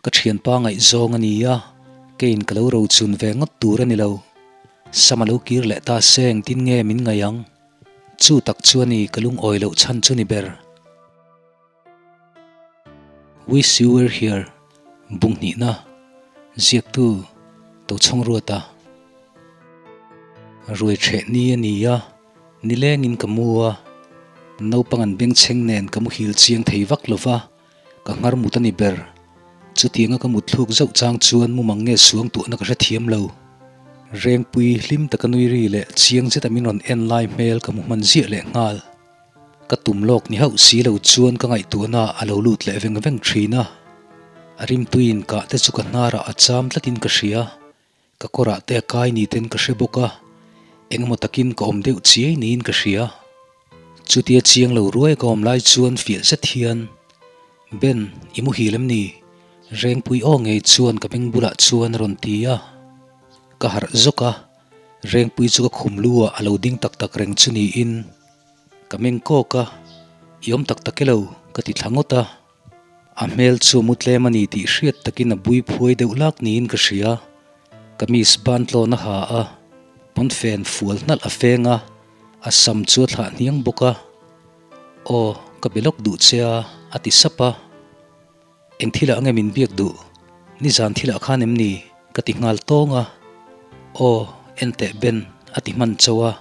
Ka thianpa ngaihzawng a ni a, keiin ka lo rochun ve ngawt tur a ni lo. Sam a lo kir leh ta se engtin nge min ngaih ang? Chu tak chu a ni ka lungawi loh chhan chu ni ber. Wish you were here bung hnihna ziaktu Tochhawng Ruata Ruai ṭheh ni a ni a, nilengin ka mu a, naupang an bengchheng nen ka muhil chiang thei vak lo va, ka nghar mut a ni ber. Chutianga ka mut thluk zauh chang chuan mumang nge suang tuahna ka hrethiam lo. Rengpui hlim taka nui ri leh chiang zeta min rawn en lai hmel ka hmu hman ziah leh nghal. Ka tum lawk ni hauh si lo chuan ka ngaihtuahna a lo lut leh veng veng thin a. A rimtuiin kah te chu ka hnarah a cham tlatin ka hria. Ka kawrah te a kai ni ten ka hre bawk a, engemaw takin ka awm deuh chiai niin ka hria. Chutia chiang lo ruai ka awm lai chuan fiah zet hian, Ben, i muhil em ni? Rengpui aw ngei chuan ka beng bulah chuan a rawn ti a. Ka harh zawk a, Rengpui chu ka khum lu ah a lo ding tak tak reng chu niin ka meng kawk a, i awm tak tak e lo ka ti thla ngawt a. A hmel chu a mu tlem a ni tih hriat takin a bui phuai deuh lak niin ka hria. Kamis ban tlawn a ha a, pawnfen fual hnalh a feng a, a sam chu a thlah hniang bawk a. Aw, ka be lawk duh che a, a ti sap a. Eng thilah nge min biak duh? Nizan thilah khan em ni? Ka ti nghal tawng a. Aw, en teh Ben, a ti hman chauh a.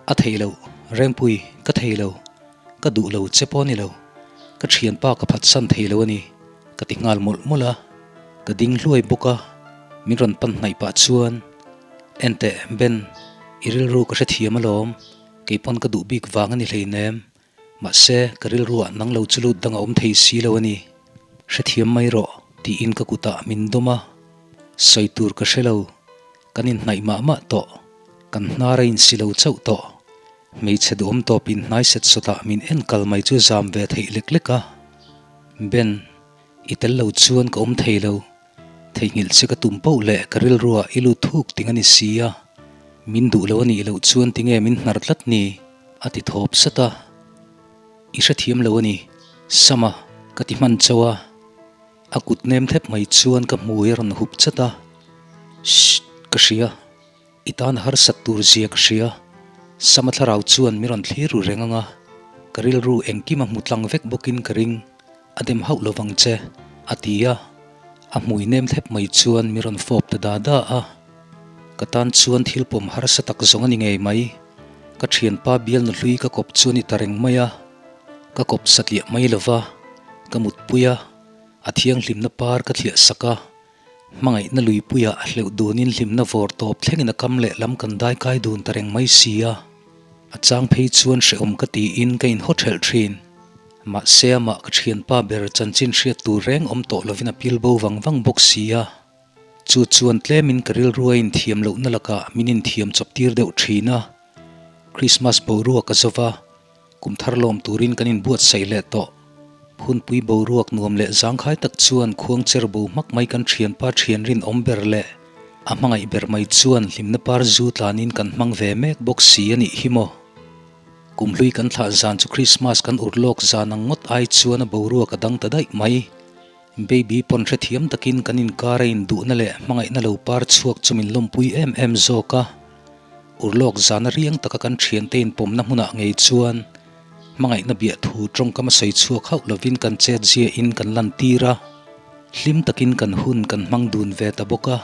A thei lo, Rengpui, ka thei lo. Ka duh lo che pawh a ni lo. Ka thianpa ka phatsan thei lo a ni, ka ti nghal mawlh mawlh a. Ka ding hluai bawk a, min rawn pan hnaih pah chuan, En teh Ben, i rilru ka hrethiam alawm, kei pawn ka duh bik vang a ni hleinem. Mahse, ka rilruah nang lo chu lut dang a awm thei si lo a ni. Hrethiam mai rawh, tiin ka kutah min dawm a. Sawi tur ka hre lo. Kan inhnaih mah mah tawh. Kan hnar a insi lo chauh tawh. Hmeichhe duhawm tawp inhnai set sawtah min en kal mai chu zam ve theih lek lek a. Ben, i tel lo chuan ka awm thei lo. Theihnghilh che ka tum poh leh ka rilruah i lut thuk ting a ni si a. Min duh lo a nih loh chuan tinge min hnar tlat ni? A ti thawp sat a, I hrethiam lo a ni, Sama, ka ti hman chauh a. A kut nem thep mai chuan ka hmui a rawn hup chat a, Shh, ka hria, i tan harsat tur zia ka hria, Sama thlarau chuan mi rawn thlir ru reng ang a, ka rilru engkim a hmu tlang vek bawkin ka ring, a dem hauh lo vang che, a ti a, a hmui nem thep mai chuan mi rawn fawp ta da da a. Ka tan chuan thil pawm harsa tak zawng a ni ngei mai. Ka thianpa bialnu hlui ka kawp chu a ni ta reng mai a, ka kawp satliah mai lo va, ka mutpui a, a thianghlimna par ka thliah sak a, hmangaihna luipuiah a hleuh dunin hlimna vawr tawp thlengin a kam leh lam kan daikai dun ta reng mai si a, a chang phei chuan hrehawm ka tiin ka inhaw thelh thin. Mahse amah ka thianpa ber chanchin hriat tur reng awm tawh lovin a pilbo vang vang bawk si a. Chu chuan tlemin ka rilru a inthiam lohna lakah min inthiam chawp tir deuh thin a. Krismas boruak a zo va, kum thar lawm turin kan inbuatsaih leh tawh. Phunpui boruak nuam leh zangkhai tak chuan khuang cher bo hmak mai kan thianpa thian rinawm ber leh a hmangaih ber mai chuan hlimna par zu tlanin kan hmang ve mek bawk si a nih hi maw. Kum hlui kan thlah zan chu Krismas kan ur lawk zan ang ngawt ai chuan a boruak a dang ta daih mai. Baby pawn hrethiam takin kan inkar a induhna leh hmangaihna lo par chhuak chu min lawmpui em em zawk a. Urlawk zana riang taka kan thiante inpawmna hmunah ngei chuan hmangaihna biah thu tawngkam a sawi chhuak hauh lovin kan chet ziahin kan lantir a. Hlim takin kan hun kan hmang dun ve ta bawk a.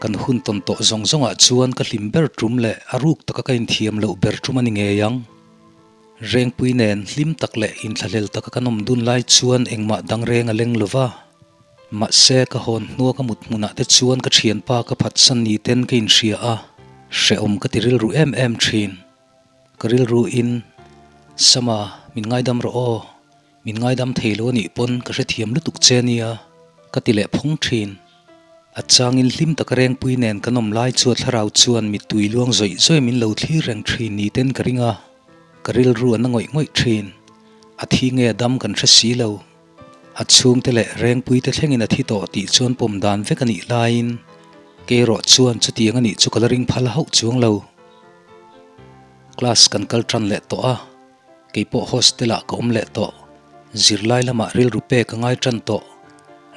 Kan hun tawn tawh zawng zawngah chuan ka hlim ber tum leh a ruk taka ka inthiam loh ber tum a ni ngei ang. Rengpui nen hlim tak leh inthlahlel taka kan awm dun lai chuan engmah dang reng a leng lo va. Mahse, ka hawn hnua ka mut hmunah te chuan ka thianpa ka phatsan ni ten ka inhria a, hrehawm ka ti rilru em em thin. Ka rilru in, Sama, min ngaidam rawh aw, min ngaidam thei lo a nih pawn ka hrethiam lutuk che nia, ka ti leh phawng thin. A changin hlim taka Rengpui nen kan awm lai chu a thlarau chuan mittui luang zawih zawih min lo thlir reng thin ni ten ka ring a. Ka rilru a na ngawih ngawih thin. A thi nge a dam kan hre si lo. A chhungte leh Rengpuite thlengin a thi tawh tih chuan pawm dan vek a nih laiin Keirawh chuan chutiang a nih chu ka la ring phal hauh chuang lo. Class kan kal tan leh tawh a, keipawh hostel ah ka awm leh tawh. Zirlai lamah rilru pek a ngai tan tawh.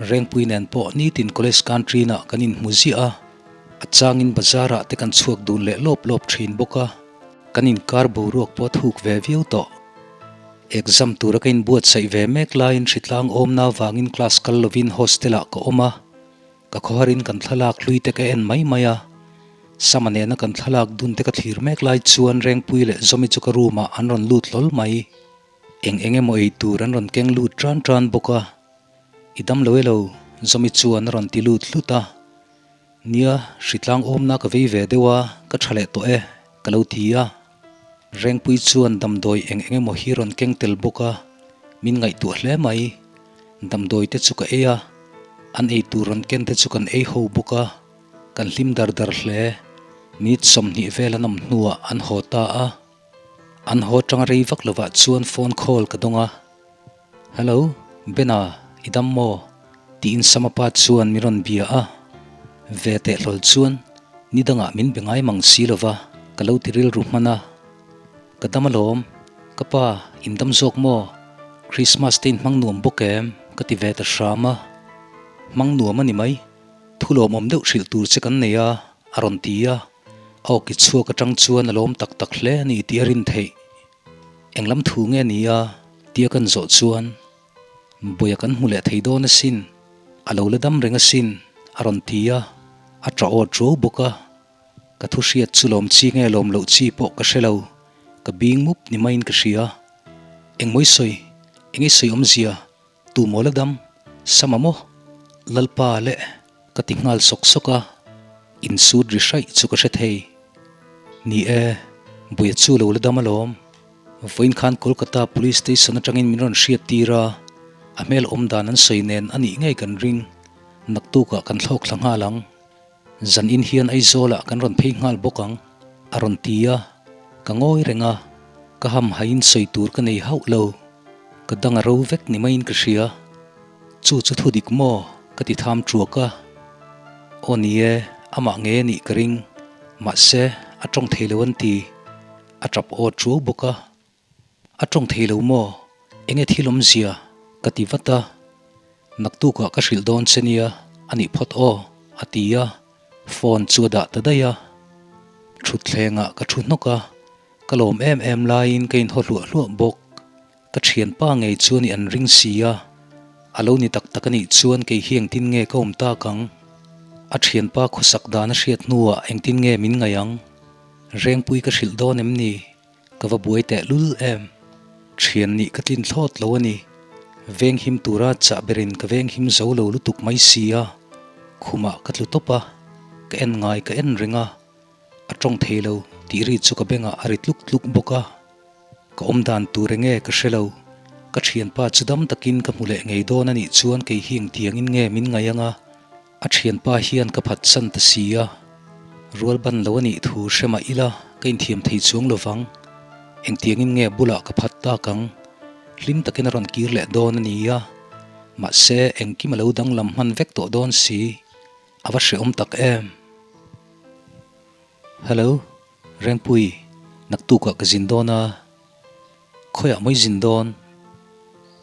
Rengpui nen pawh nitin college canteen-ah kan inhmu ziah a, a changin bazar-ah te kan chhuak dun leh lawp lawp thin bawk a, kan inkar boruak pawh a thuk ve viau tawh. Exam tura ka inbuatsaih ve mek laiin hritlang awmna avangin class kal lovin hostel-ah ka awm a, ka khawharin kan thlalak hlui te ka en mai mai a. Sama nena kan thlalak dun te ka thlir mek lai chuan Rengpui leh Zawmi chu ka room-ah an rawn lut hlawl mai. Eng eng emaw ei tur an rawn keng lut tan tan bawk a, I dam lo e lo, Zawmi chuan a rawn ti lut hlut a. Nia, hritlang awmna ka vei ve deuh a, ka tha leh tawh e, ka lo ti a. Rengpui chuan damdawi eng eng emaw hi rawn keng tel bawk a, min ngaihtuah hle mai. Damdawi te chu ka ei a, an ei tur rawn ken te chu kan ei ho bawk a, kan hlim dar dar hle. Minute 20 vel an awm hnuah an haw ta a. An haw tang rei vak lovah chuan phone call ka dawng a, Hello, Bena, i dam maw? tiin Sama pa chuan min rawn bia a. Ve teh hlawl chuan ni dangah min be ngai mang si lova ka lo ti rilru hman a. Ka dam alawm, ka pa, in dam zawk maw? Christmas te in hmang nuam bawk em? ka ti ve ta hram a. Hmang nuam a ni mai, thu lawmawm deuh hrilh tur che kan nei a, a rawn ti a. A awki chhuak atang chuan a lawm tak tak hle a ni tih a rin theih. Eng lam thu nge ni a? tia kan zawh chuan, Buaia kan hmu leh thei dawn asin, a lo la dam reng asin, a rawn ti a, a tah aw ṭuau bawk a. Ka thu hriat chu lawm chi nge lawm loh chi pawh ka hre lo, ka bing mup ni maiin ka hria. Eng mawi sawi, eng i sawi awmzia, tu maw la dam, Sama maw? Lalpa leh ka ti nghal sawk sawk a, insut ri hraih chu ka hre thei. Ni e, Buia chu lo la dam alawm. Vawiin khan Kolkata Police Station atangin min rawn hriat tir a, a hmel awm dan an sawi nen a nih ngei kan ring. Naktukah kan thlawk thla nghal ang. Zan in hian Aizawlah kan rawn phei nghal bawk ang, a rawn ti a. Ka ngawi reng a, ka hamhaiin sawi tur ka nei hauh lo. Ka dang a ro vek ni maiin ka hria. Chu chu thu dik maw? Ka ti tham ṭuak a. Aw ni e, amah nge a nih ka ring. Mahse, a ṭawng thei lo an ti. A ṭap aw ṭuau bawk a. A ṭawng thei lo maw? Enge thil awmzia? Ka ti vat a. Naktukah ka hrilh dawn che nia, a nih phawt aw, a ti a. Phone chu a dah ta daih a. Ṭhutthlengah ka ṭhu hnawk a. Ka lawm em em laiin ka inhaw hluah hluah bawk. Ka thianpa ngei chuan i an ring si a, a lo ni tak tak a nih chuan kei hi engtin nge ka awm tak ang? A thianpa khawsak dan a hriat hnuah engtin nge min ngaih ang? Rengpui ka hrilh dawn em ni? Ka va buai teh lul em? Thian nih ka tlin thlawt lo a ni. Venghim tura chah berin ka venghim zo lo lutuk mai si a, khumah ka tlu tawp a, ka en ngai ka en reng a, a tawng thei lo tih ri chu ka bengah a ri tluk tluk bawk a. Ka awm dan tur enge ka hre lo. Ka thianpa chu dam takin ka hmu leh ngei dawn a nih chuan kei hi engtiangin nge min ngaih anga a thianpa hian ka phatsan ta si a. Rual ban lo a nih thu hre mah ila ka inthiam thei chuang lo vang. Engtiangin nge bulah ka phat tak ang. Hlim takin a rawn kir leh dawn a ni a. Mahse engkim a lo danglam hman vek tawh dawn si. A va hrehawm tak em. Hello, Rengpui, naktukah ka zin dawn a, khawiah mawi zin dawn?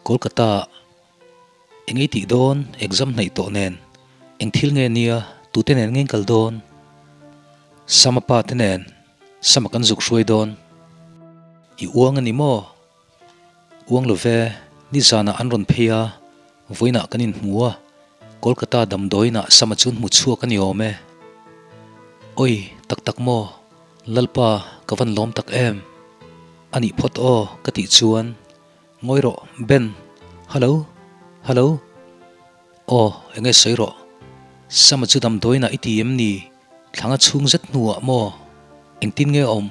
Kolkata ah eng ei tih dawn, exam hnaih tawh nen, eng thil nge nia, tute nen nge in kal dawn? Sama pa te nen, Sama kan zuk hruai dawn. I uang a ni maw? Uang lo ve, nizanah an rawn phei a, vawiinah kan inhmu a, Kolkata damdawiinah Sama chu an hmu chhuak a ni awm e. Oi, tak tak maw? Lalpa, ka van lawm tak em? A nih phawt aw, ka tih chuan, Ngawi rawh, Ben. Hello? Hello? Aw, eng nge sawi rawh? Sama chu damdawiinah i ti em ni? Thlanga chhung zet hnuah maw? Engtin nge a awm?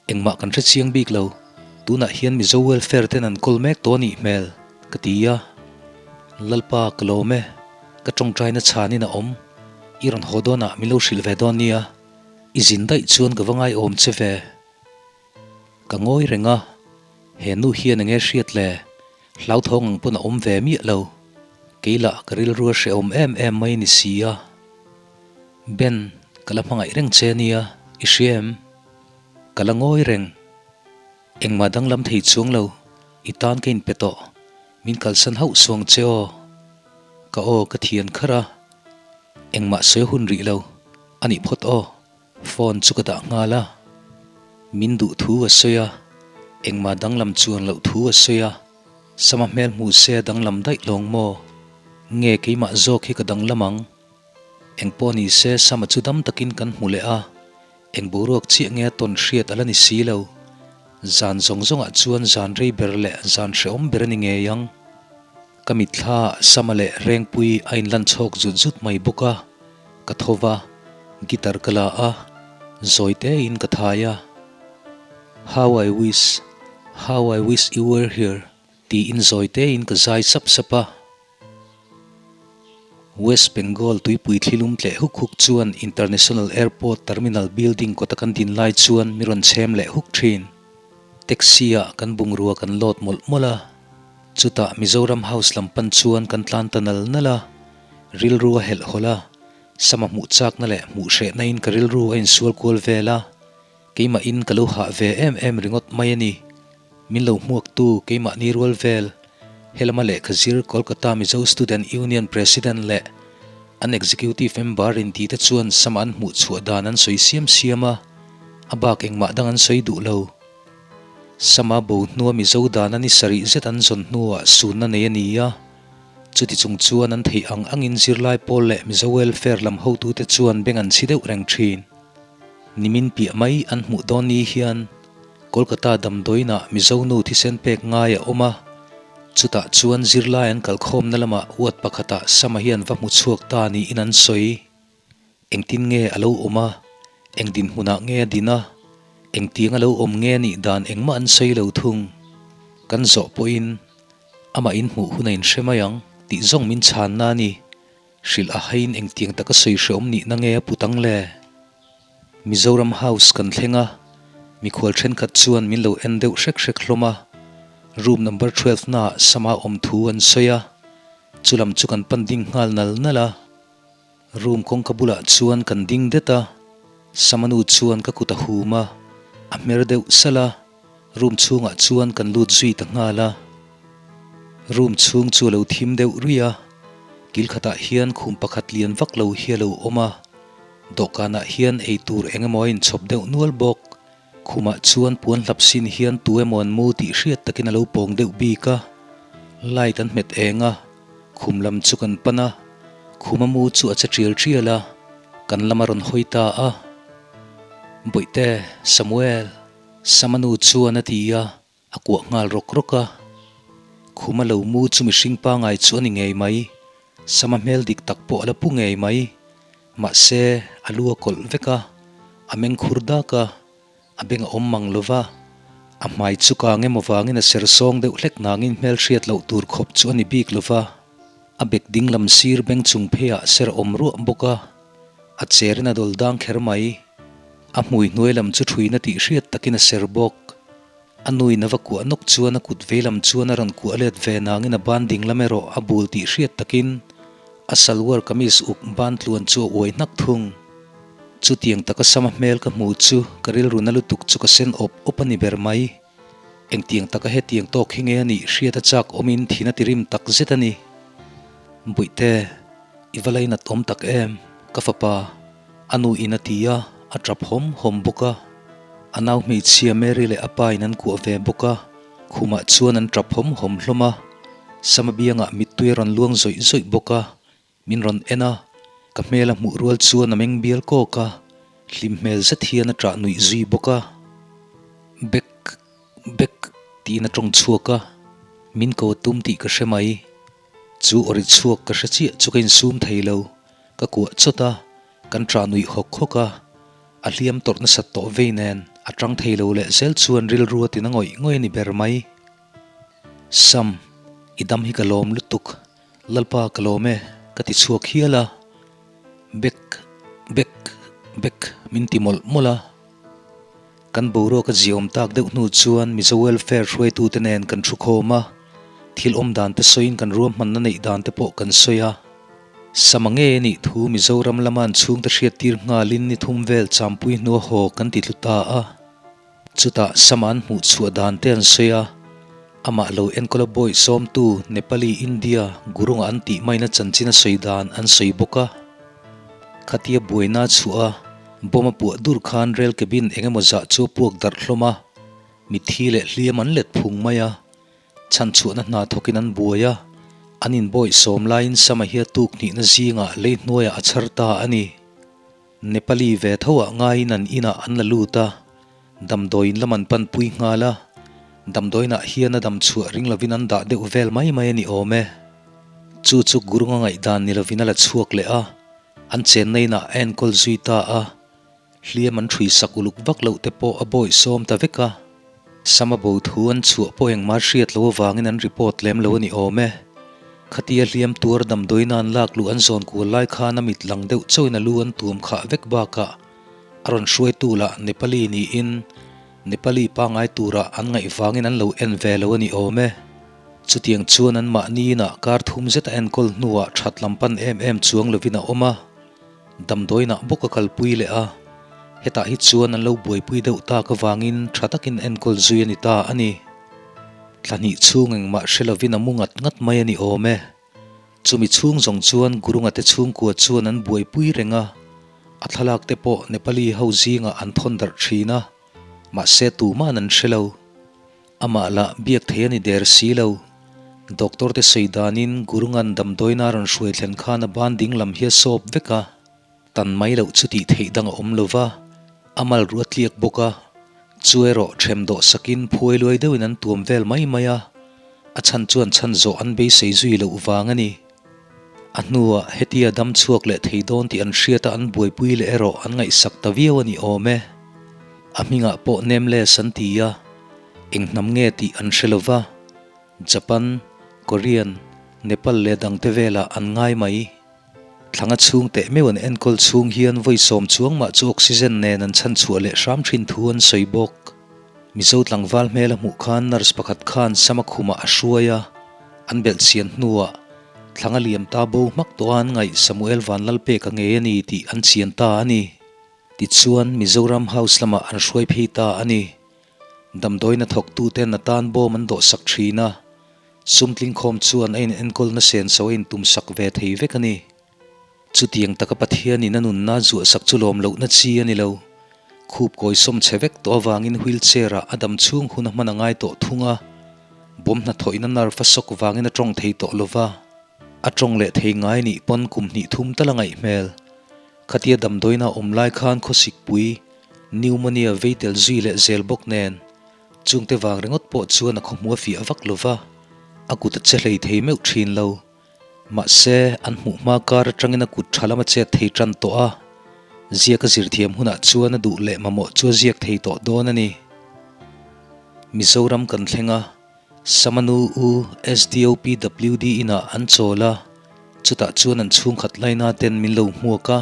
Engmah kan hre chiang bik lo, tunah hian Mizo welfare ten an kawl mek tawh a nih hmel, ka ti a. Lalpa, ka lawm e, ka tawngtaina chhanin a awm, i rawn haw dawnah min lo hrilh ve dawn nia, i zin daih chuan ka va ngaiawm che ve. Ka ngawi reng a, he nu hian enge hriat le, hlauthawng ang pawn a awm ve miah lo, kei lah ka rilru a hrehawm em em mai ni si a. Ben, ka la hmangaih reng che nia, i hria em? Ka la ngawi reng. Engmah danglam thei chuang lo, i tan ka inpe tawh. Min kalsan hauh suang che aw. Ka aw ka thian kharh a, engmah sawi hun rih lo a nih phawt aw, phone chu ka dah nghal a. Min duh thu a sawi a, engmah danglam chuan loh thu a sawi a, Sama hmel hmuh se a danglam daih lawng maw? Nge keimah zawk hi ka danglam ang? Engpawh ni se Sama chu dam takin kan hmu leh a, eng boruak chiah nge a tawn hriat a la ni si lo. Zan zawng zawngah chuan zan rei ber leh zan hrehawm ber a ni ngei ang. Ka mitthla Sama leh Rengpui a inlan chhawk zut zut mai bawk a, ka tho va, guitar ka la a, zawi tein ka thai a. How I wish, how I wish you were here tiin zawi tein ka zai sap sap a. West Bengal tuipui thlilum tleh huk huk chuan International Airport Terminal Building kawta kan din lai chuan mi rawn chhem leh huk thin. Taxi-ah kan bungrua kan load mawlh mawlh a. Chutah Mizoram House lam pan chuan kan tlan ta nal nal a, rilru a helh hawlh a, sama hmuh chakna leh hmuh hrehna in ka rilru a insual kual vel a, keimah in ka lo hah ve em em ringawt mai a ni. Min lo hmuaktu keimahni rual vel, helama lehkha zir Kolkata Mizo Student Union President leh an Executive Member in tite chuan sama an hmuh chhuah dan an sawi siam siam a, a bak engmah dang an sawi duh lo. Sama bo hnua Mizo dana ni sarih zet an zawn hnuah sunna nei a ni a, chuti chung chuan an theih ang angin zirlai pawl leh Mizo welfare lam hotute chuan beng an chhi deuh reng thin. Nimin piah mai an hmuh dawn ni hian Kolkata damdawiinah Mizo nu thisen pek ngai a awm a, chutah chuan zirlai an kalkhawmna lamah ward pakhatah Sama hian va hmu chhuak ta niin an sawi. Engtin nge a lo awm a, eng dinhmunah nge a din a, engtiang a lo awm nge a nih dan engmah an sawi lo thung. Kan zawh pawhin amah in hmuh hun a inhre mai ang tih zawng min chhanna a ni. Hrilh a haiin engtiang taka sawi hreawm nihna nge a put ang le? Mizoram House kan thleng a, mikhual thenkhat chuan min lo en deuh hrek hrek hlawm a, room number 12 naah Sama awm thu an sawi a, chulam chu kan pan ding nghal nal nal a. Room kawngka bulah chuan kan ding det a, Samanu chuan ka kut a hum a, a hmer deuh salh a, room chhungah chuan kan lut zui ta nghal a. Room chhung chu a lo thim deuh ruih a, kil khatah hian khum pakhat lian vak lo hi a lo awm a, dawhkanah hian eitur eng emaw a inchhawp deuh nual bawk. Khumah chuan puan hlap sin hian tu emaw an mu tih hriat takin a lo pawng deuh bik a, light an hmet eng a, khum lam chu kan pan a, khuma mu chu a che tial tial a, kan lam a rawn hawi ta a. Bawihte, Samuel, Sama nu chuan a ti a, A kuah nghal rawk rawk a, khuma lo mu chu mihring pangai chu a ni ngei mai, Sama hmel dik tak pawh a la pu ngei mai. Mahse, a lu a kawlh vek a, a meng khur dak a, a beng a awm mang lo va, a hmai chu kang emaw vangin a ser sawng deuh hlek nangin hmel hriat loh tur khawp chu a ni bik lo va, a bek ding lam sir beng chung pheiah ser a awm ruah bawk a, a cherin a dawl dang kher mai. A hmui hnuai lam chu thuina tih hriat takin a ser bawk. A nuin a va kuah nawk chuan a kut veilam chuan a rawn kuah let ve nangin a ban dinglam erawh a bul tih hriat takin a salwar kamis uk ban tluan chu a uai hnak thung. Chutiang taka sama hmel ka hmu chu ka rilru na lutuk chu ka sen awp awp a ni ber mai. Engtiang taka hetiang tawk hi nge a nih hriat a chak awmin thin a ti rim tak zet a ni. Buihte, i va lainat awm tak em, ka fapa. A nu in a ti a, a tap hawm hawm bawk a. A nau hmeichhia Mary leh a pa in an kuah ve bawk a, khumah chuan an tap hawm hawm hlawm a. Sama biangah mittui a rawn luang zawih zawih bawk a, min rawn en a, ka hmel a hmuh rual chuan a meng bial kawk a, hlim hmel zet hian a ṭah nuih zui bawk a. Bek, bek tiin a ṭawng chhuak a, min ko tum tih ka hre mai. Chu awri chhuak ka hre chiah chu ka insum thei lo, ka kuah chawt a, kan ṭah nuih hawk hawk a, a hliam tawrh nasat tawh vei nen a ṭang thei lo leh zel chuan rilru a tina ngawih ngawih a ni ber mai. Sam, i dam hi ka lawm lutuk, Lalpa ka lawm e, ka ti chhuak hial a, bek, bek, bek min ti mawlh mawlh a. Kan boruak a ziawm tak deuh hnu chuan Mizo Welfare hruaitute nen kan thu khawm a, thil awm dan te sawiin kan ruahmanna neih dan te pawh kan sawi a. Sama ngei a nih thu Mizoram lama an chhungte hriattir nghalin ni thum vel champui hnua haw kan ti tlu ta a. Chutah Sama an hmuh chhuah dan te an sawi a. Amah lo enkawl a bawih sawmtu Nepali India Gurunga an tih maina chanchin a sawi dan an sawi bawk a. Khatia buaina chhuah a bomb a puah dur khan rel cabin eng emaw zah chu a puak darh hlawm a, mitthi leh hliam an let phung mai a. Chhanchhuahna hna thawkin an buai a, an inbawih sawm laiin Sama hi a tuk hnihna zingah lei hnuaiah a chhar ta a ni. Nepali ve tho ah ngaiin an inah an la lut a, damdawiin lam an panpui nghal a, damdawiinah hian a dam chhuah ring lovin an dah deuh vel mai mai a ni awm e. Chu chu Gurunga ngaihdan ni lovin a la chhuak leh a, an chenna inah a enkawl zui ta a, hliam an ṭhui sak uluk vak loh te pawh a bawih sawm ta vek a. Sama bo thu an chhuah pawh engmah hriat loh avangin an report lem lo a ni awm e. Khatia hliam tuar damdawiin an lak luh an zawn kual lai khan a mit lang deuh chauhin a lu an tuam khah vek bakah a rawn hruaitu lah Nepali niin Nepali pangngai turah an ngaih vangin an lo en ve lo a ni awm e. Chutiang chuan an mahni inah kar thum zet a enkawl hnuah that lam pan em em chuang lovin a awm a. Damdawiinah bawk a kalpui leh a, hetah hi chuan an lo buaipui deuh tak avangin tha takin enkawl zui a ni ta a ni. Thla hnih chhung engmah hre lovin a mu ngat ngat mai a ni awm e. Chumi chhung zawng chuan Gurunga te chhungkua chuan an buaipui reng a, a thlalak te pawh Nepali ho zingah an thawn darh thin a, mahse tuman an hre lo. Amah lah biak thei a ni der si lo. Doctor te sawi danin Gurungan damdawiin a rawn hruai thlen khan a ban ding lam hi a sawp vek a, tan mai loh chu tih theih dang a awm lo va, a mal ruh a tliak bawk a, chu erawh ṭhem dawh sakin phuai luai deuhin an tuam vel mai mai a, a chhan chuan chhan zawh an beisei zui loh vang a ni. A hnuah hetia dam chhuak leh thei dawn tih an hriat a an buaipui leh erawh an ngaihsak ta viau a ni awm e. A hmingah pawh Nameless an ti a, eng hnam nge tih an hre lo va, Japan, Korean, Nepal leh dangte velah an ngai mai. Thlanga chhung teh meuh an enkawl chhung hian vawi sawm chuang mah chu oxygen nen an chhan chhuah leh hram thin thu an sawi bawk. Mizo tlangval hmel a hmuh khan nurse pakhat khan sama khumah a hruai a, an belh chian hnuah thlanga liam ta bo hmak tawh a an ngaih Samuel Vanlalpeka ngei a ni tih an chian ta a ni. Tichuan, Mizoram House lamah an hruai phei ta a ni. Damdawiin a thawktuten a tan bawm an dawhsak thin a, sum tlingkhawm chuan a inenkawlna senso a intumsak ve thei vek a ni. Chutiang taka Pathianin a nunna zuahsak chu lawm lohna chi a ni lo. Khup kawi sawm chhe vek tawh avangin wheelchair-ah a dam chhung hun a hman a ngai tawh thung a, bawm hnathawhin a nerve a sawk vangin a tawng thei tawh lo va, a tawng leh thei ngai nih pawn kum hnih thum tal a ngaih hmel. Khatia damdawiina awm lai khan khawsikpui, pneumonia, vei tel zui leh zel bawk nen, chungte vang ringawt pawh chuan a khawhmu a fiah vak lo va, a kut a che hlei thei meuh thin lo. Mahse, an hmuh hma kar atangin a kut tha lam a chet thei tan tawh a, ziak a zir thiam hunah chuan a duh leh mamawh chu a ziak thei tawh dawn a ni. Mizoram kan thleng a. Samanu u SDOPWD inah an chawl a, chutah chuan an chhungkhat laina ten min lo hmuak a,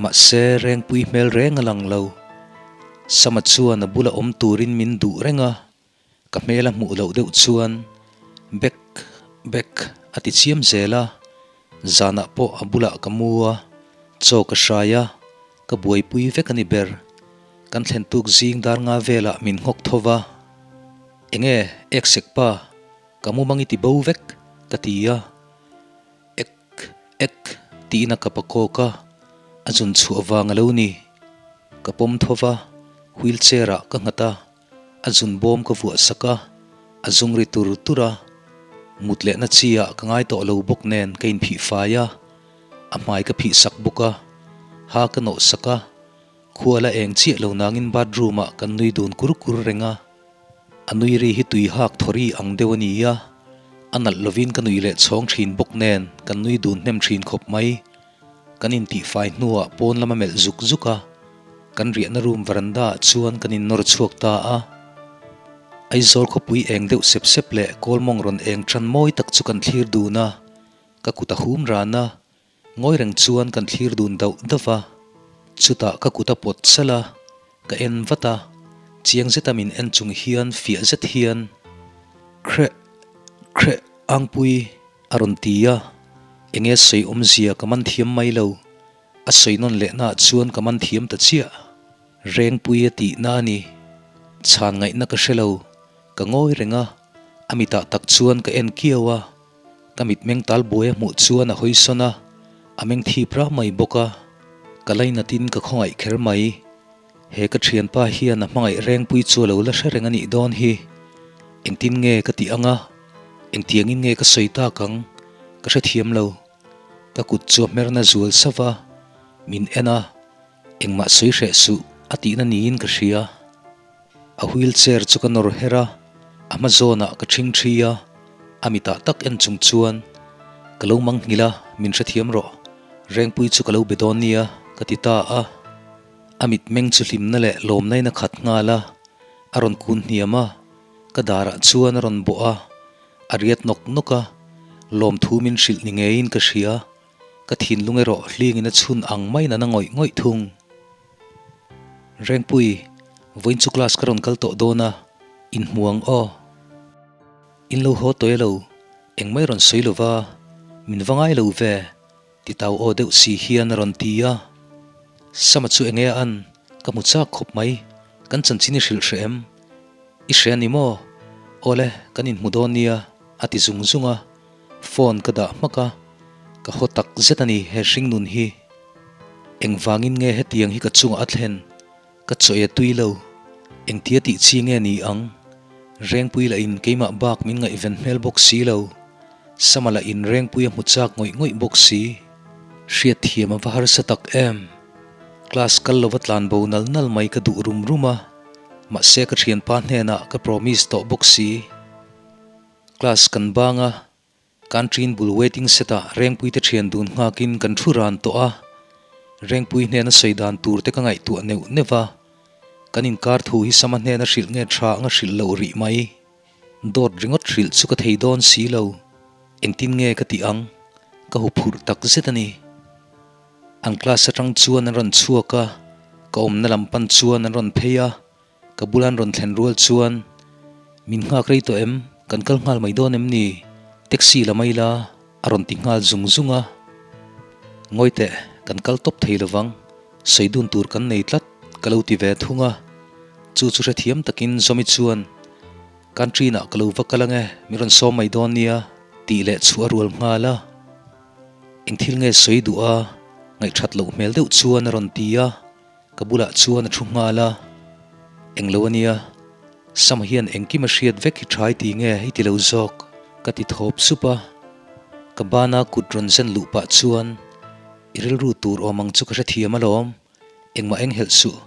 mahse Rengpui hmel reng a lang lo. Sama chuan a bula awm turin min duh reng a, ka hmel a hmuh loh deuh chuan Bek, Bek a ti chiam zel a, zanah pawh a bulah ka mu a, chaw ka hrai a, ka buaipui vek a ni ber. Kan thlen tuk zing dar nga velah min nghawk tho va. Enge ek sek pa, ka mumang i ti bo vek, ka ti a. Ek, ek, tiin a kap a kawk a, a zun chhuah vang a lo ni. Ka pawm tho va, wheel chair ah ka nghat a, a zun bawm ka vuah sak a, a zung ri tur tur a. Mut lehna chi ah ka ngai tawh lo bawk nen ka inphih fai a, a hmai ka phih sak bawk a, ha ka nawh sak a, khua la eng chiah lo nangin bathroom ah kan nui dun kur kur reng a. A nui ri hi tui hak thawri ang deuh a ni a, a nalh lovin ka nui leh chhawng thin bawk nen kan nui dun hnem thin khawp mai. Kan intihfai hnuah pawn lam a melh zuk zuk a, kan riahna room veranda ah chuan kan innawr chhuak ta a. Aizawl khawpui eng deuh sep sep leh kawlmawng rawn eng tan mawi tak chu kan thlir dun a, ka kut a hum ran a, Ngawi reng chuan kan thlir dun dauh dauh a, chutah ka kut a pawt salh a, ka en vat a, chiang zeta min en chung hian fiah zet hian Khreh, khreh, Angpui a rawn ti a, enge sawi awmzia ka man thiam mai lo, a sawi nawn lehna ah chuan ka man thiam ta chiah, Rengpui a tihna a ni, chhan ngaihna ka hre lo, ka ngawi reng a. A mitah tak chuan ka en kiau a, ka mitmeng tal buai a hmuh chuan a hawi sawn a, a meng thip rah mai bawk a. Ka lainatin ka khawngaih kher mai. He ka thianpa hian a hmangaih rengpui chu a lo la hre reng a nih dawn hi. Engtin nge ka tih ang a? Engtiangin nge ka sawi tak ang? Ka hrethiam lo. Ka kut chu a hmerna zual sauh va, min en a, engmah sawi hreh suh a tihna niin ka hria. A wheel chair chu ka nawr her a, a hma zawnah ka ṭhing ṭhi a, a mitah tak en chung chuan, Ka lo mang nghilh a, min hrethiam rawh. Rengpui chu ka lo be dawn nia, ka ti ta a. A mitmeng chu hlimna leh lawmnain a khat nghal a, a rawn kun hniam a, ka darah chuan a rawn bawh a, a riat nawk nawk a, lawmthu min hrilh ni ngeiin ka hria, ka thinlung erawh hlingin a chhun ang maiin a na ngawih ngawih thung. Rengpui, vawiin chu class ka rawn kal tawh dawn a, inhmu ang aw. In lo haw tawih lo, engmai rawn sawi lova, min va ngai lo ve. Titau aw deuh si hian a rawn ti a. Sama chu enge a an? Ka hmu chak khawp mai. Kan chanchin i hrilh hreh em? I hre a ni maw? Awle, kan inhmu dawn nia, a ti zung zung a. Phone ka dah hmak a. Ka haw tak zet a ni he hringnun hi. Engvangin nge hetiang hi ka chungah a thlen? Ka chawi a tui lo. Engtia tih chi nge ni ang? Rengpui lah in keimah bak min ngaihven hmel bawk si lo. Sama lah in Rengpui a hmu chak ngawih ngawih bawk si. Hriat thiam a va harsa tak em? Class kal lova tlan bo nal nal mai ka duh rum rum a, mahse ka thianpa hnenah ka promise tawh bawk si. Class kan bang a, Canteen bul waiting set ah Rengpui te thian dun nghakin kan thu ran tawh a, Rengpui hnena sawi dan tur te ka ngaihtuah neuh neuh va, kan inkar thu hi Sama hnena hrilh nge tha anga hrilh loh rih mai. Dawt ringawt hrilh chu ka thei dawn si lo, engtin nge ka tih ang, ka huphurh tak zet a ni. An class atang chuan an rawn chhuak a, ka awmna lam pan chuan an rawn phei a, Ka bula an rawn thlen rual chuan, Min nghak rei tawh em? Kan kal nghal mai dawn em ni? Taxi la mai la, a rawn ti nghal zung zung a. Ngawi teh, kan kal tawp thei lovang, sawi dun tur kan nei tlat, ka lo ti ve thung a. Chu chu hrethiam takin Zawmi chuan, Canteen-ah ka lo va kal ange, min rawn sawm mai dawn nia, tih leh chhuah a rual nghal a. Eng thil nge sawi duh a? Ngaihthat loh hmel deuh chuan a rawn ti a. Ka bulah chuan a thu nghal a, Englo a nia, Sama hian engkim a hriat vek hi tha i ti nge i ti lo zawk? Ka ti thawp sup a, ka bana kut rawn zen luh pah chuan I rilru tur awm ang chu ka hrethiam alawm, engmah eng helh suh,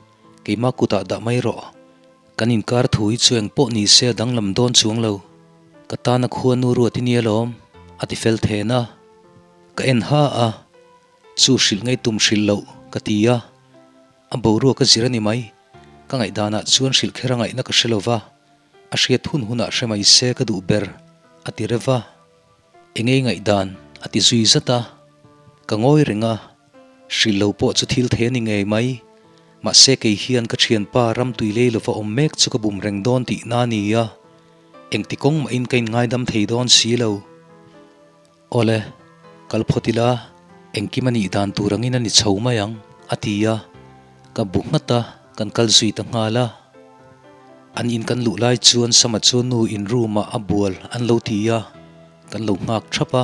keimah kutah dah mai rawh, kan inkar thu hi chu engpawh ni se a danglam dawn chuang lo, ka tana khua nu ruat i nia lawm, a ti fel then a, ka en ha a. Chu hrilh ngei tum hrilh loh ka ti a, a boruak a zir a ni mai. Ka ngaihdanah chuan hrilh kher a ngaihna ka hre lo va, a hriat hun hunah hre mai se ka duh ber, a ti reuh va. Engei ngaihdan? a ti zui zat a. Ka ngawi reng a, hrilh lo pawh chu thil thei a ni ngei mai. Mahse kei hian ka thianpa ramtui lei lova awm mek chu ka bum reng dawn tihna a ni a, engti kawng mahin ka inngaidam thei dawn si lo. Awle, kal phawt ila, engkim a nih dan tur angin a ni chho mai ang, a ti a. Ka bu nghat a, kan kal zui ta nghal a. An in kan luh lai chuan Sama chu nu in room ah a bual an lo ti a, kan lo nghak thap a.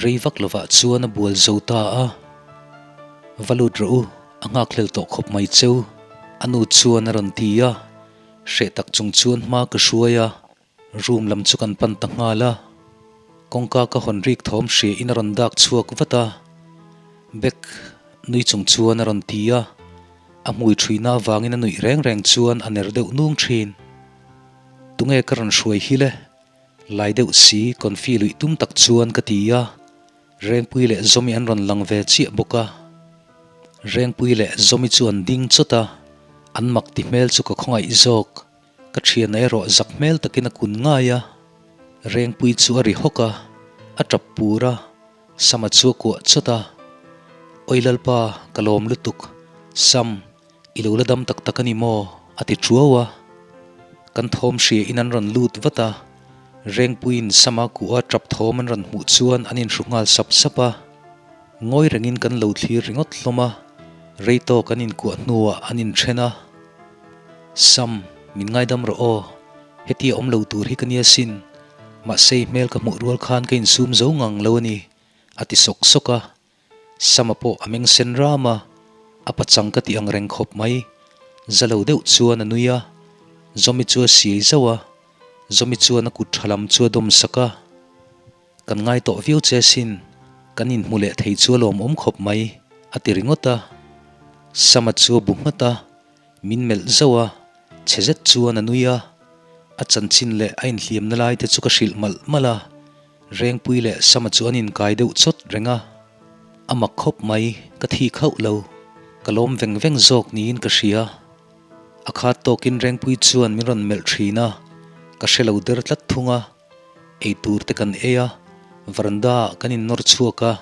Rei vak lovah chuan a bual zo ta a. Va lut rawh u, a nghak hlel tawh khawp mai cheu, a nu chuan a rawn ti a. Hreh tak chung chuan hma ka hruai a. Room lam chu kan pan ta nghal a, kawngka ka hawn rik thawm hria in a rawn dak chhuak vat a, bag nui chung chuan a rawn ti a, a hmui thuina avangin a nuih reng reng chuan a ner deuh nung thin. Tunge ka rawn hruai hi le? Lai deuh si confi luih tum tak chuan ka ti a, Rengpui leh Zawmi an rawn lang ve chiah bawk a, Rengpui leh Zawmi chu an ding chawt a, an mak ti hmel chu ka khawngaih zawk. Ka thiana erawh zak hmel takin a kun ngai a, Rengpui chu a ri hawk a, a tap pur a, Sama chu a kuah chawt a. Awi Lalpa, ka lawm lutuk, Sam, i lo la dam tak tak a ni maw? a ti ṭuau a. Kan thawm hria in an rawn lut vat a, Rengpuiin Sama kuh a tap thawm an rawn hmuh chuan an inhru nghal sap sap a. Ngawi rengin kan lo thlir ringawt hlawm a, rei tawk an inkuah hnuah an inṭhen a. Sam, min ngaidam rawh aw, hetia awm lo tur hi ka nia sin. Mahse i hmel ka hmuh rual khan ka insum zo ngang lo a ni, a ti sawk sawk a. Sama pawh a meng sen ram a, a pachang ka tih ang reng khawp mai. Za lo deuh chuan a nui a, Zawmi chu a siai zauh a, Zawmi chuan a kut tha lam chu a dawm sak a. Kan ngai tawh viau che sin, kan inhmu leh thei chu a lawmawm khawp mai, a ti ringawt a. Sama chu a bu nghat a, min melh zauh a, chhe zet chuan a nui a. A chanchin leh a inhliamna lai te chu ka hrilh malh malh a, Rengpui leh Sama chu an inkai deuh chawt reng a. A mak khawp mai, ka thi khauh lo, ka lawm veng veng zawk niin ka hria. A khat tawkin Rengpui chuan min rawn melh thin a, ka hre lo der tlat thung a. Ei tur te kan ei a, veranda ah kan innawr chhuak a,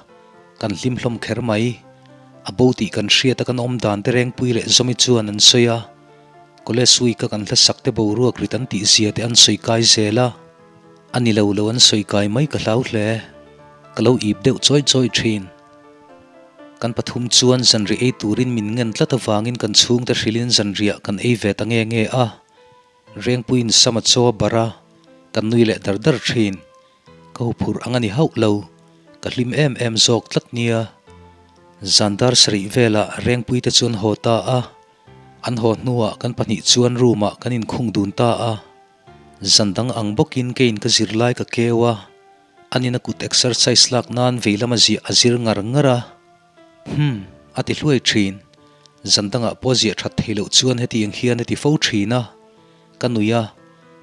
kan hlim hlawm kher mai. A bo tih kan hriat a kan awm dan te Rengpui leh Zawmi chuan an sawi a, College week a kan hlasak te boruak rit an tih zia te an sawi kai zel a, a ni lo lo an sawi kai mai ka hlau hle. Ka lo ip deuh chawi chawi thin. Kan pathum chuan zanriah ei turin min ngen tlat avangin kan chhungte hrilhin zanriah kan ei ve ta nge nge a. Rengpuiin Sama chaw a barh a, kan nui leh dar dar thin. Ka huphurh ang a ni hauh lo, ka hlim em em zawk tlat nia. Zan dar sarih velah Rengpuite chu an haw ta a, an haw hnuah kan pahnih chuan room ah kan inkhung dun ta a. Zan dang ang bawkin keiin ka zirlai ka keu a, anin a kut exercise lak nan vei lama ziah a zir ngar ngar a. Hum, a ti hluai thin. Zan dangah pawh ziah that thei loh chuan hetiang hian a ti fo thin a, ka nui a,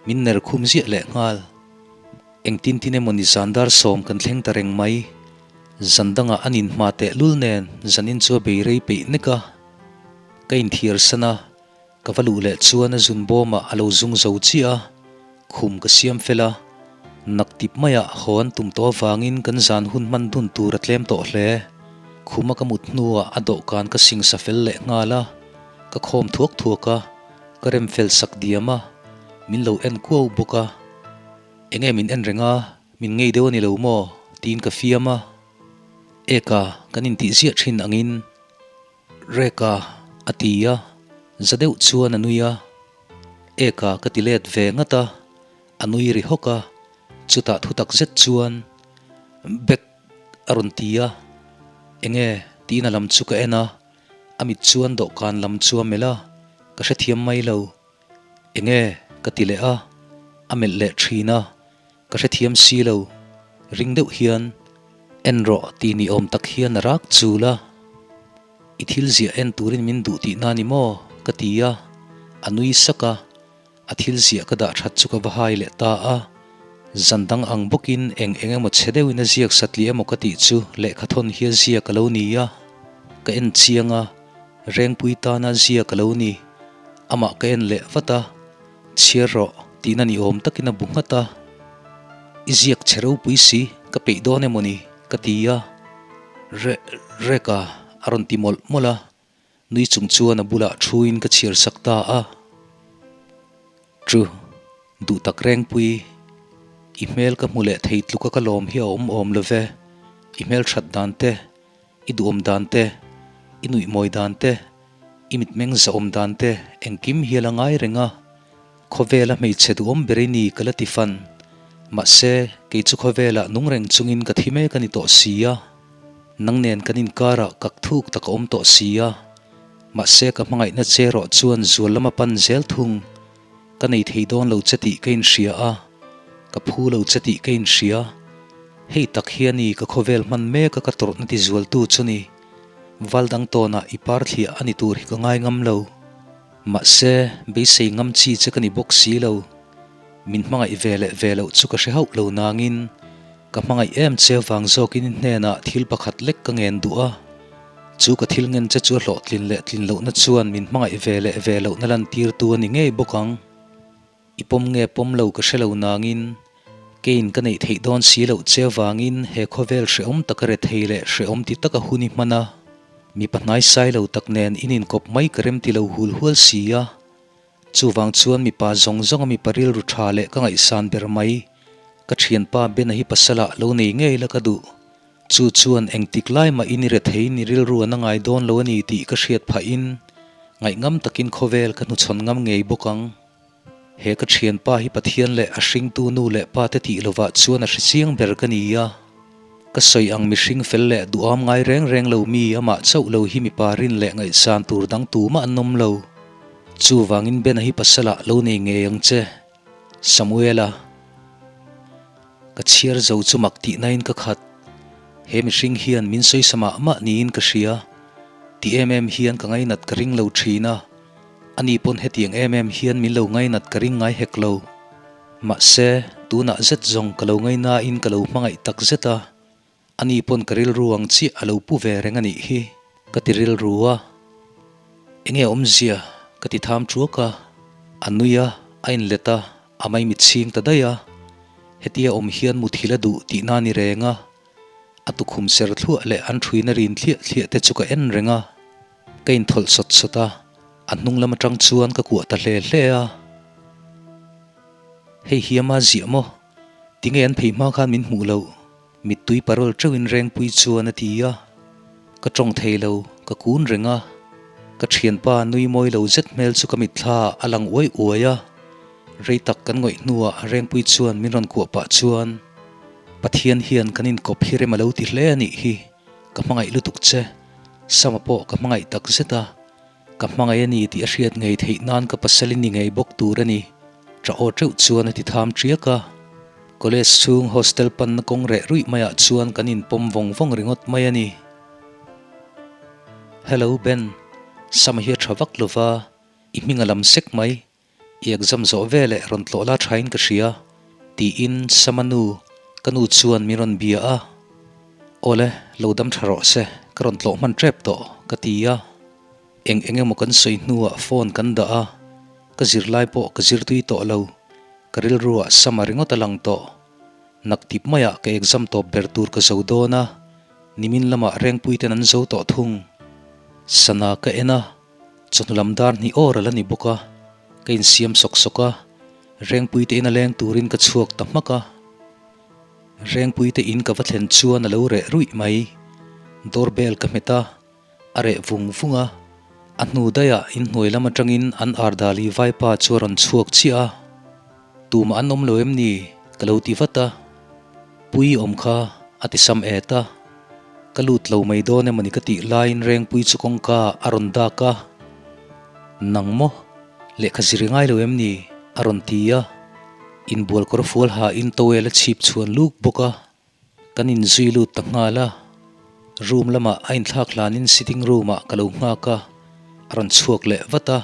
min ner khum ziah leh nghal. Engtin tin emaw ni zan dar sawm kan thleng ta reng mai. Zan dangah an inhma teh lul nen zanin chu a bei rei peih nek a. Ka inthiar san a, Ka va luh leh chuan a zun bawmah a lo zung zo chiah a, khum ka siam fel a, nak tip maiah haw an tum tawh avangin kan zan hun hman dun tur a tlem tawh hle. Khuma ka mut hnuah a dawhkan ka singsa fel leh nghal a, ka khawm thuak thuak a, ka rem fel sak diam a, min lo en kuau bawk a. Enge min en reng a, min ngei deuh a ni lo maw? tiin ka fiam a. Eka, kan intih ziah thin angin. Reka a ti a, za deuh chuan a nui a. Eka ka ti let ve ngat a, a nui ri hawk a, chutah thu tak zet chuan Bek a rawn ti a, enge tiin a lam chu ka en a, a mit chuan dawhkan lam chu a melh a, ka hrethiam mai lo. Enge ka ti leh a, a melh leh thin a, ka hrethiam si lo, ring deuh hian en rawh tih ni awm tak hian a rak chul a, I thil ziah en turin min duh tihna ni maw? ka ti a, a nui sak a, a thil ziah ka dah that chu ka va hai leh ta a, zan dang ang bawkin eng eng emaw chhe deuhin a ziak satli emaw ka tih chu lehkhathawn hi a ziak a lo ni a, ka en chiang a. Rengpui tana zia ka lo ni. Amah ka en leh vat a, Chhiar rawh, tihna ni awm takin a bu nghat a. I ziak chhe ropui si, ka peih dawn emaw ni? ka ti a. Re, Reka, a rawn ti mawlh mawlh a. Nui chung chuan a bulah thuin ka chhiar sak ta a. Chu, duh tak Rengpui, i hmel ka hmu leh thei tluka ka lawm hi a awm awm lo ve, i hmel that dan te, I duhawm dan te, i nuihmawi dan te, i mitmeng zahawm dan te engkim hi a la ngai reng a. Khawvela hmeichhe duhawm ber i ni ka la ti fan. Mahse, kei chu khawvelah nung reng chungin ka thi mek a ni tawh si a. Nang nen kan inkarah kak thuk tak a awm tawh si a. Mahse, ka hmangaihna che erawh chuan zual lama pan zel thung. Ka nei thei dawn lo che tih ka inhria a, ka phu lo che tih ka inhria. Hei tak hi a ni ka khawvel hman mek a ka tawrhna ti zualtu chu ni. Val dang tawnah i par thliah a ni tur hi ka ngai ngam lo. Mahse, beisei ngam chi che ka ni bawk si lo. Min hmangaih ve leh ve loh chu ka hre hauh lo nangin, Ka hmangaih em che vang zawkin i hnenah thil pakhat lek ka ngen duh a, chu ka thil ngen che chu a hlawhtlin leh tlin lohna chuan min hmangaih ve leh ve lohna lantirtu a ni ngei bawk ang. I pawm nge pawm lo ka hre lo nangin, keiin ka neih theih dawn si loh che vangin he khawvel hrehawm taka rethei leh hrehawm ti taka hun i hman a, mipa hnaisai lo tak nen in inkawp mai ka remti lo hul hual si a. Chuvang chuan mipa zawng zawnga mipa rilru tha leh ka ngaihsan ber mai. Ka thianpa Bena hi pasalah lo nei ngei la ka duh. Chu chuan engtik lai mah in i rethei ni rilru an a ngai dawn lo a ni tih ka hriat phahin ngaihngam takin khawvel ka hnuchhawn ngam ngei bawk ang. He ka thianpa hi Pathian leh a hringtu nu leh pa te tih lovah chuan a hrechiang ber ka ni a. Ka sawi ang mihring fel leh duham ngai reng reng lo mi amah chauh lo hi mipa rin leh ngaihsan tur dang tumah an awm lo. Chuvangin Bena hi pasalah lo nei ngei ang che. Samuela. Ka chhiar zo chu mak tihnain ka khat. He mihring hian min sawisa mah mah niin ka hria. Ti em em hian ka ngainat ka ring lo thin a. Ani pawn hetiang em em hian min lo ngainat ka ring ngai hek lo. Mahse, tunah zet zawng ka lo ngainain ka lo hmangaih tak zet a. Ani pawn ka rilru ang chiah a lo pu ve reng a nih hi, ka ti rilru a. Enge awmzia? ka ti tham thuak a. A nui a, a inlet a, a maimit chhing ta daih a. Hetia awm hian muthilh a duh tihna a ni reng a. A tukhum ser thluah leh an thuina rin thliah thliah te chu ka en reng a. Ka inthawlh sawt sawt a, a hnung lam atang chuan ka kuah ta hle hle a. Hei hi ama ziah maw? Tinge an phei hma khan min hmuh loh? Mittui parol teuhin Rengpui chuan a ti a. Ka tawng thei lo, ka kun reng a. Ka thianpa nui mawi lo zet hmel chu ka mitthla a lang uai uai a. Rei tak kan ngawih hnuah Rengpui chuan min rawn kuah pah chuan, Pathian hian kan inkawp hi rem a lo ti hle a nih hi, ka hmangaih lutuk che. Sama pawh ka hmangaih tak zet a. Ka hmangaih a ni tih a hriat ngei theih nan ka pasal i ni ngei bawk tur a ni. Ṭah aw ṭeuh chuan a ti tham ṭiak a. College chhung hostel panna kawng reh ruih maiah chuan kan inpawm vawng vawng ringawt mai a ni. Hello Ben, Sama hi a ṭha vak lova, i hming a lam sek mai. I exam zawh veleh rawn tlawh la thain ka hria, tiin Sama nu, ka nu chuan min rawn bia a. Awle, lo dam tha rawh se, ka rawn tlawh hman tep tawh, ka ti a. Eng eng emaw kan sawi hnuah phone kan dah a, ka zirlai pawh ka zir tui tawh lo, ka rilruah Sama ringawt a lang tawh. Naktip maiah ka exam tawp ber tur ka zo dawn a, nimin lamah Rengpuiten an zo tawh thung. Sana ka en a. Chawhnu lam dar hnih awr a la ni bawk a, ka insiam sawk sawk a, Rengpui te in a leng turin ka chhuak ta hmak a. Rengpui te in ka va thlen chuan a lo reh ruih mai. Door bell ka hmet a, a reh vung vung a. A hnu daihah inhnuai lam atangin an Ardali vaipa chu a rawn chhuak chiah a. Tumah an awm lo em ni? Ka lo ti vat a. Pui awm kha a ti sam et a. Ka lut lo mai dawn emawni ka tih laiin Rengpui chu kawngka a rawn dak a. Nang maw? Lehkha zir i ngai lo em ni? A rawn ti a. Inbual kawr fual hain towel a chhip chhuan luk bawk a. Kan inzui lut ta nghal a. Room lamah a inthlak hlanin sitting room ah ka lo nghak a. A rawn chhuak leh vat a.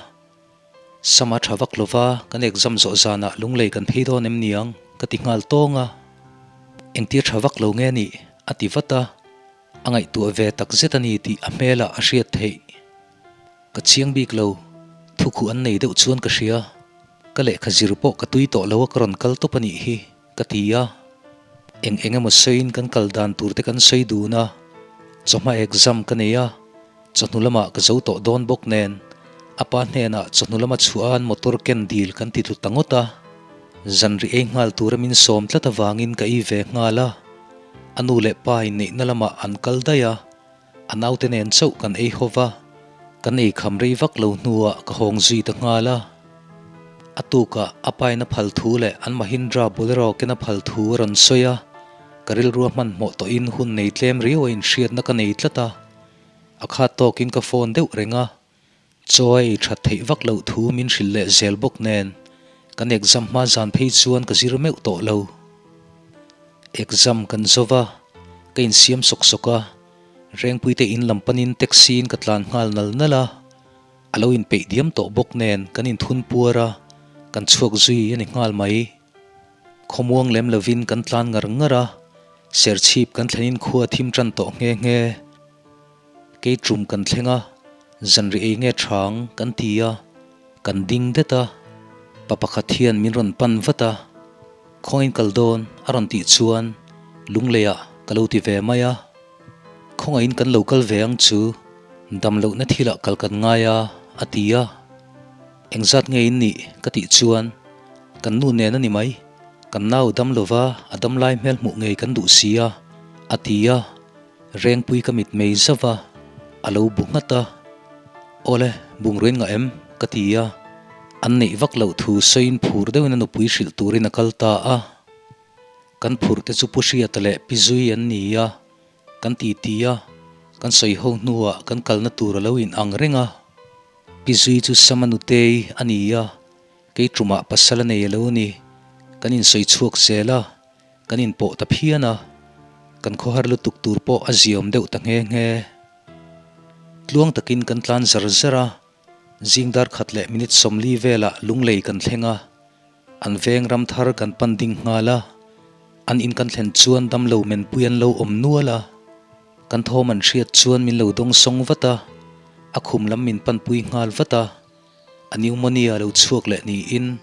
Sam a tha vak lova, kan exam zawh zanah lunglei kan phei dawn em niang? ka ti nghal tawng a. Engtir tha vak lo nge nih? a ti vat a. A ngaihtuah ve tak zet a ni tih a hmelah a hriat theih. Ka chiang bik lo, thukhuh an nei deuh chuan ka hria. Ka lehkha zir pawh ka tui tawh lo a ka rawn kal tawp a nih hi, ka ti a. Eng eng emaw sawiin kan kal dan tur te kan sawi dun a, chawhma exam ka nei a. Chawhnu lamah ka zo tawh dawn bawk nen, a pa hnenah chawhnu lama chhuahan motor ken dil kan ti tlu ta ngawt a. Zanri ei nghal tura min sawm tlat avangin ka ei ve nghal a. A nu leh pa inneihna lamah an kal daih a, a naute nen chauh kan ei ho va. Kan ei kham rei vak lo hnuah ka hawng zui ta nghal a. A tukah a pain a phal thu leh an Mahindra Bolero ken a phal thu a rawn sawi a, ka rilrua hmanhmawh tawhin hun nei tlem riau a inhriatna ka nei tlat a. A khat tawkin ka phone deuh reng a, chaw a ei that theih vak loh thu min hrilh leh zel bawk nen kan exam hma zan phei chuan ka zir meuh tawh lo. Exam kan zo va, ka insiam sawk sawk a, Rengpuite in lam panin taxi in ka tlan nghal nal nal a, a lo inpeih diam tawh bawk nen kan inthun puar a, kan chhuak zui a ni nghal mai. Khawmuang lem lovin kan tlan ngar ngar a, Serchhip kan thlenin khua thim tan tawh nghe nghe. Kei tum kan thleng a, zanri ei nge thang kan ti a, kan ding det a. Pa pakhat hian min rawn pan vat a, Khawngin kal dawn a rawn tih chuan lungleiah ka lo ti ve mai a. Khawngaihin kan lo kal ve ang chu, dam lohna thilah kal kan ngai a, a ti a. Engzat nge in nih? ka tih chuan kan nu nen a ni mai. Kan nau dam lova a dam lai hmel hmuh ngei kan duh si a, a ti a. Rengpui ka mit mei zauh a, a lo bu nghat a. Awle, bungraw in ngah em? ka ti a. An neih vak loh thu sawiin phur deuhin a nupui hrilh turin a kal ta a. Kan phurh te chu Pu Hriata leh Pi Zui an ni a, kan titi a, kan sawi ho hnuah kan kalna tur a lo in ang reng a. Pi Zui chu Sama nutei a ni a, kei tumah pasal a nei a lo ni. Kan insawi chhuak zel a. Kan inpawh ta phian a, kan khawhar lutuk tur pawh a ziawm deuh ta nghe nghe. Tluang takin kan tlan zar zar a, zing dar khat leh minute 40 velah Lunglei kan thleng a, an veng ram thar kan pan ding nghal a, an in kan thlen chuan damlo menpui an lo awm nual a, kan thawm an hriat chuan min lo dawng sawng vat a, a khum lam min panpui nghal vat a. A pneumonia lo chhuak leh niin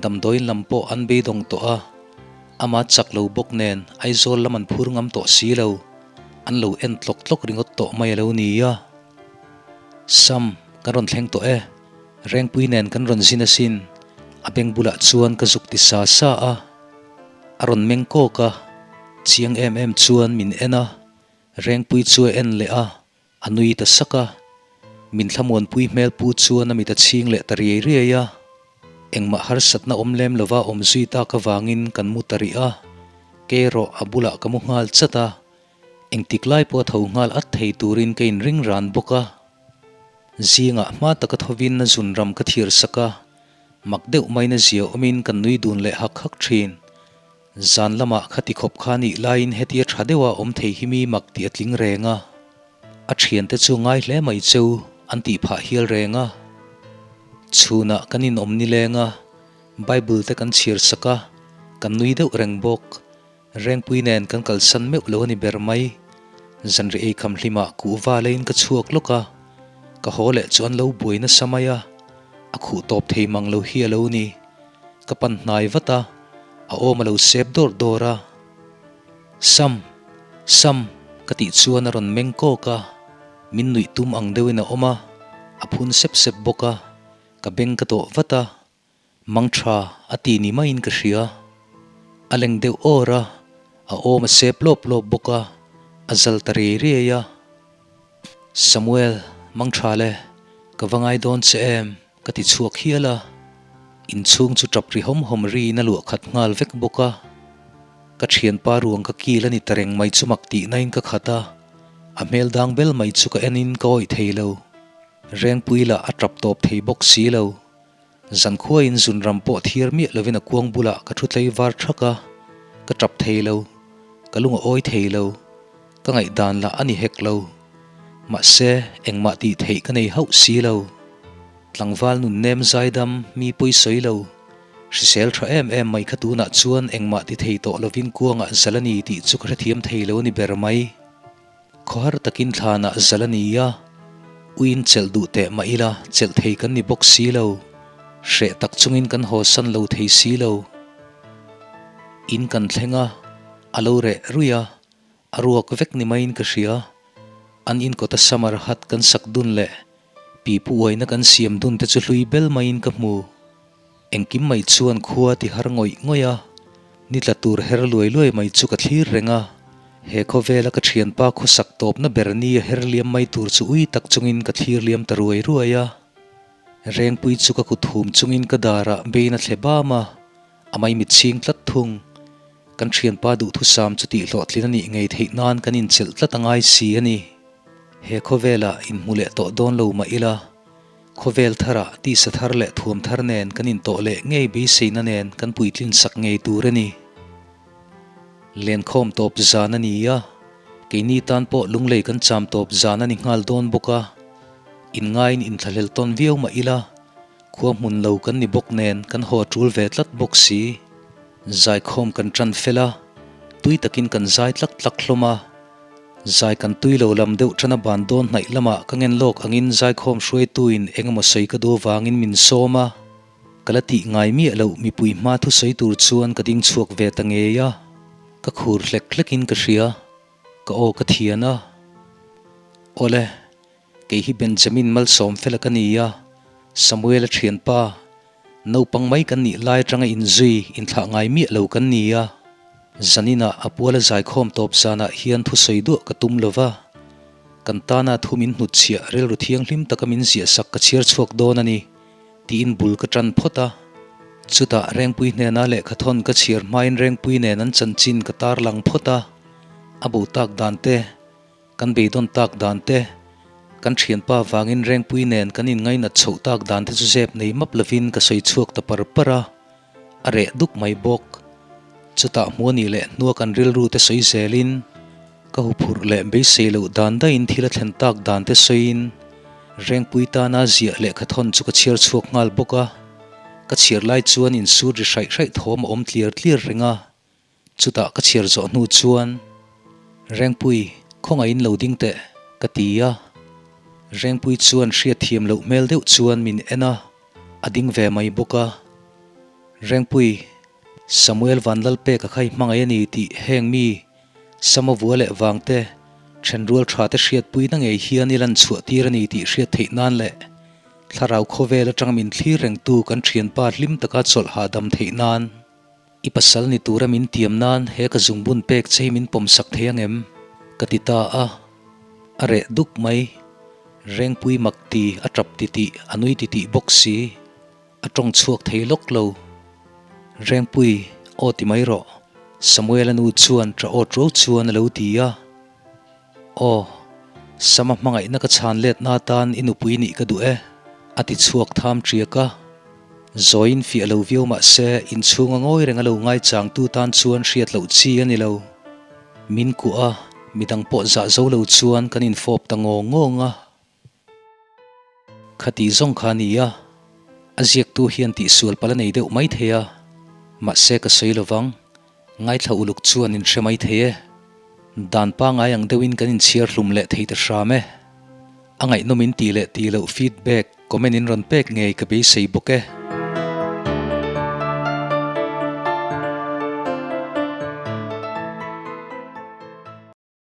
damdawiin lam pawh an beidawng tawh a, ama chak lo bawk nen Aizawl lam an phur ngam tawh si lo, an lo en tlawk tlawk ringawt tawh mai a lo ni a. Sam, kan rawn thleng tawh e, Rengpui nen kan rawn zin asin, a beng bulah chuan ka zuk ti sa sa a. A rawn meng kawk a, chiang em em chuan min en a, Rengpui chu a en leh a, A nui ta sak a, min thlamuanpui hmel pu chuan a mit a chhing leh ta riai riai a. Engmah harsatna awm lem lova awm zui tak avangin kan mu ta rih a, kei erawh a bulah ka mu nghal chat a, engtik lai pawh a tho nghal at thei turin ka inring ran bawk a. Zingah hma taka thovin a zun ram ka thir sak a, mak deuh maiin a zia awmin kan nui dun leh hak hak thin. Zan lamah khati khawp kha nih laiin hetia tha deuha awm thei hi mi mak tih a tling reng a, a thiante chu ngai hle mai cheu an tih phah hial reng a. Chhunah kan inawm nileng a, Bible te kan chhiar sak a, kan nui deuh reng bawk. Rengpui nen kan kalsan meuh lo a ni ber mai. Zanriah eikham hlimah kuhva leiin ka chhuak lawk a, ka haw leh chu an lo buai nasa mai a, a khuh tawp thei mang lo hi a lo ni. Ka pan hnai vat a, a awm a lo sep dawr dawr a. Sam! Sam! Ka tih chuan a rawn meng kawk a, min nuih tum ang deuhin a awm a, a phun sep sep bawk a, ka beng ka dawh vat a, mang tha a ti ni maiin ka hria. A leng deuh awr a, a awm a sep lawp lawp bawk a, a zal ta riai riai a. Samuel, mang tha le, ka va ngai dawn che em? Ka ti chhuak hial a, inchhung chu tap ri hawm hawm riin a luah khat nghal vek bawk a. Ka thianpa ruang ka kil a ni ta reng mai chu mak tihnain ka khat a, a hmel dang bel mai chu ka enin ka awih thei lo. Rengpui lah a tap tawp thei bawk si lo. Zankhuain zunram pawh thiar miah lovin a kuang bulah ka thu tlei var thak a, ka tap thei lo, ka lung a awi thei lo, ka ngaihdan lah a ni hek lo. Mahse, engmah tih theih ka nei hauh si lo. Tlangval nun nem zaidam mi pawi sawi lo. Hrisel tha em em mai kha tunah chuan engmah ti thei tawh lovin kuangah zal a ni tih chu ka hrethiam thei lo a ni ber mai. Khawhar takin thlanah zal a ni a, uiin chelh duh teh mah ila chelh thei kan ni bawk si lo. Hreh tak chungin kan hawsan lo thei si lo. In kan thleng a, a lo reh ruih a. A ruak vek ni maiin ka hria. An inkawta summer hut kan sak dun leh pipu uaina kan siam dun te chu hlui bel maiin ka hmu. Engkim mai chuan khua ti har ngawih ngawih a, ni tla tur her luai luai mai chu ka thlir reng a. He khawvela ka thianpa khawsak tawpna ber ni a her liam mai tur chu ui tak chungin ka thlir liam ta ruai ruai a. Rengpui chu ka kut hum chungin ka darah bein a thle bam a. A maimit chhing tlat thung. Kan thianpa duhthusam chu tihhlawhtlin a nih ngei theih nan kan inchelh tlat a ngai si a ni. He khawvelah inhmu leh tawh dawn lo mah ila, khawvel tharah tisa thar leh thuam thar nen kan intawh leh ngei beiseina nen kan puitlin sak ngei tur a ni. Lenkhawm tawp zan a ni a, keini tan pawh lunglei kan cham tawp zan a ni nghal dawn bawk a, inngaiin inthlahlel tawn viau mah ila, Khua hmun lo kan ni bawk nen kan haw tul ve tlat bawk si. Zaikhawm kan tan fel a, tui takin kan zai tlak tlak hlawm a. Zai kan tui lo lam deuh tana ban dawn hnaih lamah ka ngen lawk angin zaikhawm hruaituin eng emaw sawi ka duh vangin min sawm a. Ka la tih ngai miah loh mipui hma thusawi tur chuan ka ding chhuak ve ta ngei a. Ka khur hlek hlekin ka hria. Ka aw ka thian a. Awle. Kei hi Benjamin malsawm fela ka ni a, Samuel-a thianpa, naupang mai kan nih lai atanga inzui, inthlah ngai miah lo kan ni a. Zaninah a puala zaikhawm tawp zanah hian thusawi duah ka tum lo va, kan tana thu min hnutchhiah rilru thianghlim taka min ziahsak ka chhiar chhuak dawn a ni. Tiin bul ka ṭan phawt a. Chutah Rengpui hnena lehkhathawn ka chhiar hmain Rengpui nen an chanchin ka tarlang phawt a. A bo tak dan te, kan beidawn tak dan te, kan thianpa vangin Rengpui nen kan inngainat chhoh tak dan te chu zep nei map lovin ka sawi chhuak ta par par a. A reh duk mai bawk. Chutah hmuh a nih leh hnua kan rilru te sawi zelin ka huphurh leh beisei loh dan daihin thil a thlen tak dan te sawiin Rengpui tana ziah lehkhathawn chu ka chhiar chhuak nghal bawk a. Ka chhiar lai chuan insut ri hraih hraih thawm a awm tliar tliar reng a. Chutah ka chhiar zawh hnu chuan, Rengpui, khawngaihin lo ding teh, ka ti a. Rengpui chuan hriatthiam loh hmel deuh chuan min en a, a ding ve mai bawk a. Rengpui, Samuel Vanlalpeka kha i hmangaih a ni tih heng mi Sama vua leh vangte thenrual tha te hriatpuina ngei hian i lan chhuah tir a ni tih hriat theih nan leh thlarau khawvel atanga min thlir rengtu kan thianpa hlim taka chawlh hahdam theih nan I pasal ni tura min tiam nan he ka zungbun pek che hi min pawmsak thei ang em? ka ti ta a. A reh duk mai. Rengpui mak ti, a tap ti tih, a nui ti tih bawk si. A tawng chhuak thei lawk lo. Rengpui, aw ti mai rawh. Samuel-a nu chuan tah aw tuau chuan a lo ti a. Aw, Sama hmangaihna ka chhan letna atan i nupui nih ka duh e, a ti chhuak tham ṭiak a. Zawiin fiah lo viau mah se, inchhunga ngawi reng a lo ngaichangtu tan chuan hriat loh chi a ni lo. Min kuah a, midang pawh zah zo lo chuan kan infawp ta ngawng ngawng a. Khati zawng kha a ni a, a ziaktu hian tihsual pal a nei deuh mai thei a, mahse ka sawi lo vang, ngaithla uluk chuan in hre mai thei e. Dan pangai ang deuhin kan inchhiar hlum leh thei ta hram e. A ngaihnawm in tih leh tih loh feedback comment in rawn pek ngei ka beisei bawk e.